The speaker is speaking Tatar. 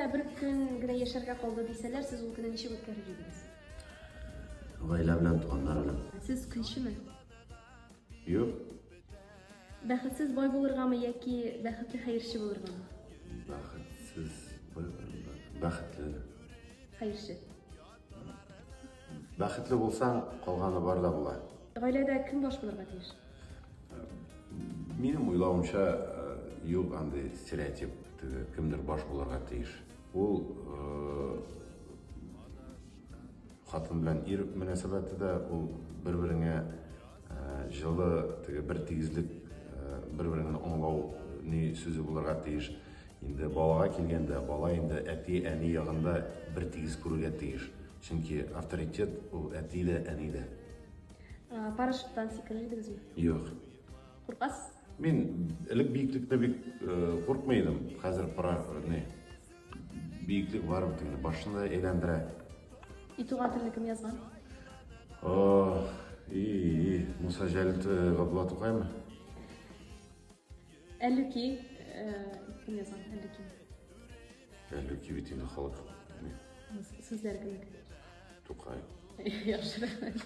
Бер көн генә яшәргә калды дисәләр, сез ул көнне ничек үткәрер идегез? Гаилә белән, туганнар белән. Сез көнчеме? Юк. Бәхетсез бай булыргамы яки бәхетле хәерче булыргамы? Бәхетсез бай, бәхетле. Хәерче. Бәхетле булсаң, калганы бар да була. Гаиләдә кем баш булырга тиеш? Минем уйлавымча, юк андый стереотип, теге кемдер баш булырга тиеш. Ул хатын белән ир мөнәсәбәте дә, ул бер-береңә җылы, теге бер тигезлек, бер-береңне аңлау ни сүзе булырга тиеш. Инде балага килгәндә, бала инде әти-әни ягында бер тигез күрергә тиеш. Чөнки авторитет ул әти дә, әни дә. Парашюттан сикерер идегезме? Юк. Куркасыз? Мин элек биеклекне бик куркмый идем. Хәзер пара не биеклек барыбер инде башны да әйләндерә. И туган телне кем язган? Ох, и, Муса Җәлил Габдулла Тукаймы? Әллүки кем язган? Әллүки. Әллүки бит инде халык. Сүзләр кемнеке? Тукай. Яхшы, рәхмәт.